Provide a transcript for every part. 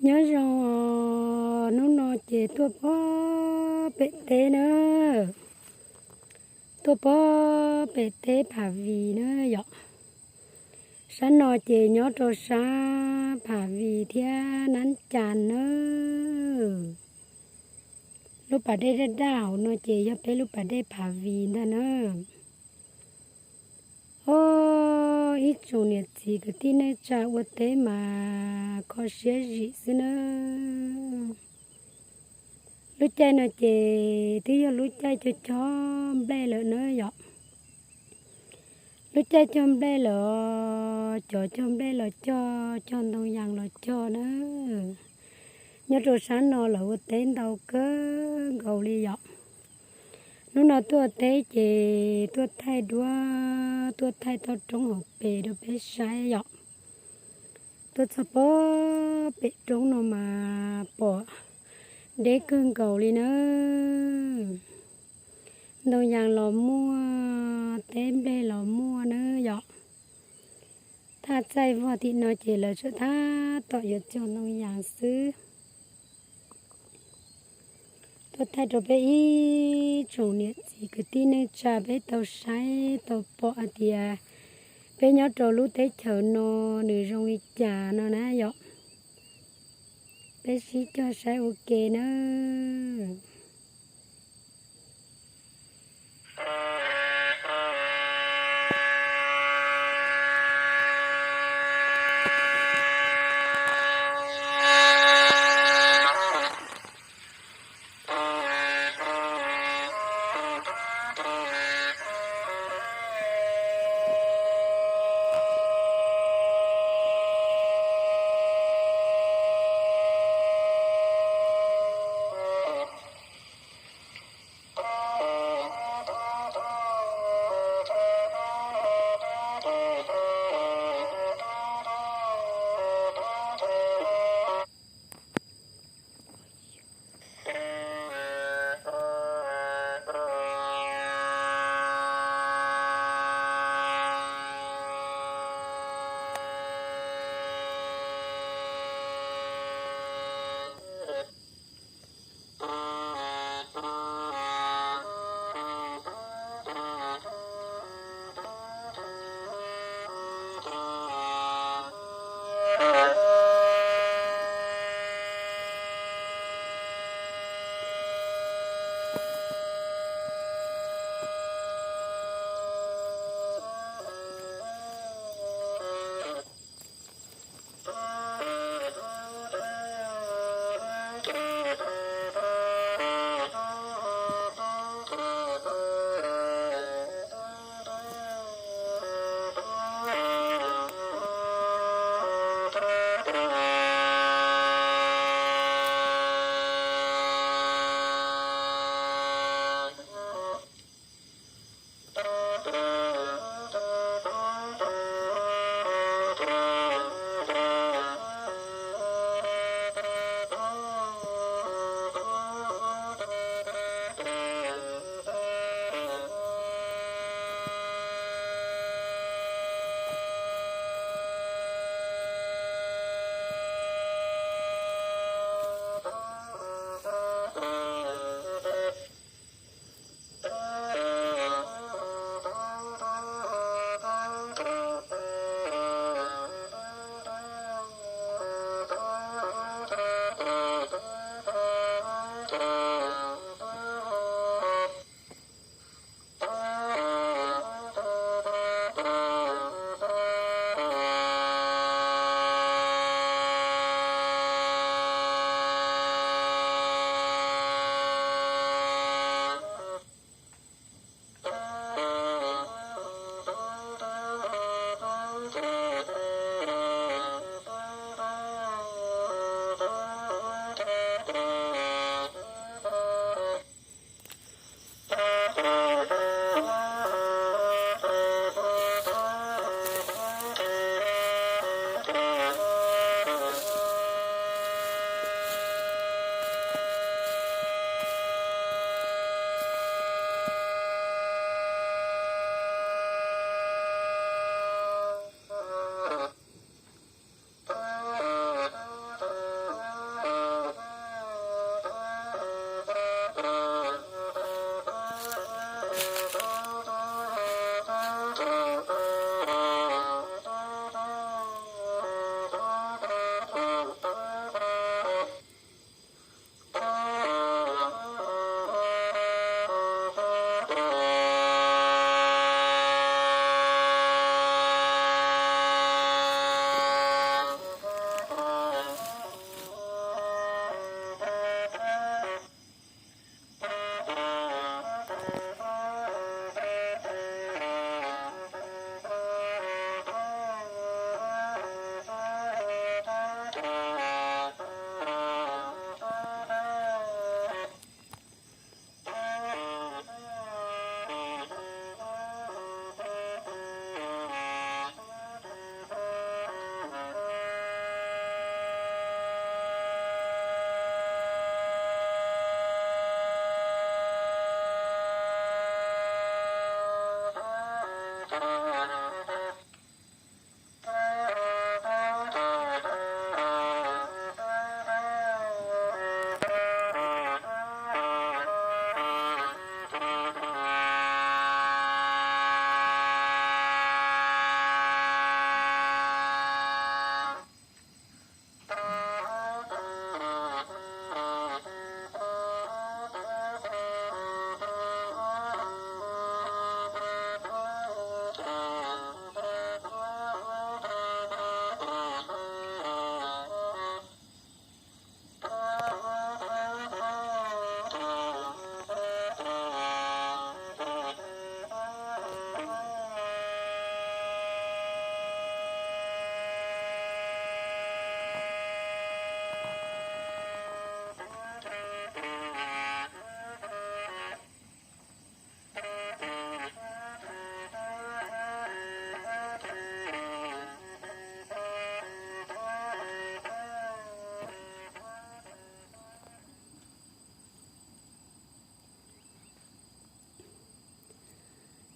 Nyob zoo os, hnub no ces tuaj pob pem teb na, tuaj pob pem teb Phav Vim na yom. Sab no ces nyob rau sab Phav Vim thiab Nab Cas na. Lub pas dej daj daj hauv no ces yog peb lub pas dej Phav Vim ntag na. Os, ib tsoom niam txiv kwv tij neej tsa ua teb mas kho siab zim xwb na. Lub caij no ces twb yog lub caij cog cog nplej lawm na yom. Lub caij cog nplej lawm, cov cog nplej los cog, cog ntoo yas los cog na. Nyob rau sab no lawv ua teb ntau kawg nkaus li yom. Hnub no tuaj teb ces tuaj thaij duab, tuaj thaij toj roob hauv pes rau peb saib yom. Tuaj txog pob pem roob no mas pom deb kawg nkaus li na. Ntoo yas los muaj, teb nplej los muaj na yom. Thaj txaij vog tim no ces lawv tseem tab tom yuav cog ntoo yas xwb. Tuaj thaij rau peb ib tsoom niam txiv kwv tij neej tsa peb tau saib tau pom hais tias peb nyob rau lub teb chaws no nws zoo li cas no na yom. Peb sib cog saib ua ke nawb.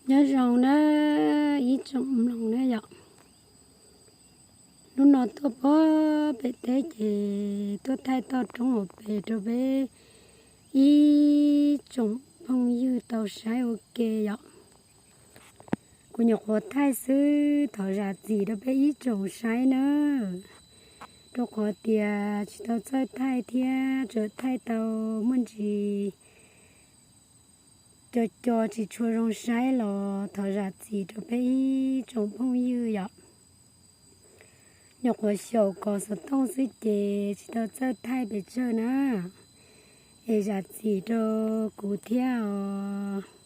Nyob zoo na ib tsoom mloog na yom. Hnub no tuaj puag pem teb ces tuaj thaij toj roob hauv pes rau peb ib tsoom phooj ywg tau saib ua ke yom. Kuv nyuam qhuav thaij xwb, thov zam txim rau peb ib tsoom saib na, rau qhov tias tsis tau txawj thaij thiab tseem thaij tau muaj ntsis co co tsis tshua zoo saib los thov zam txim rau peb ib tsoom phooj ywg yom. Nyuam qhuav xyaum kos xov tooj xwb ces tsis tau txawj thaij pes tsawg na, es zam txim rau kuv thiab os.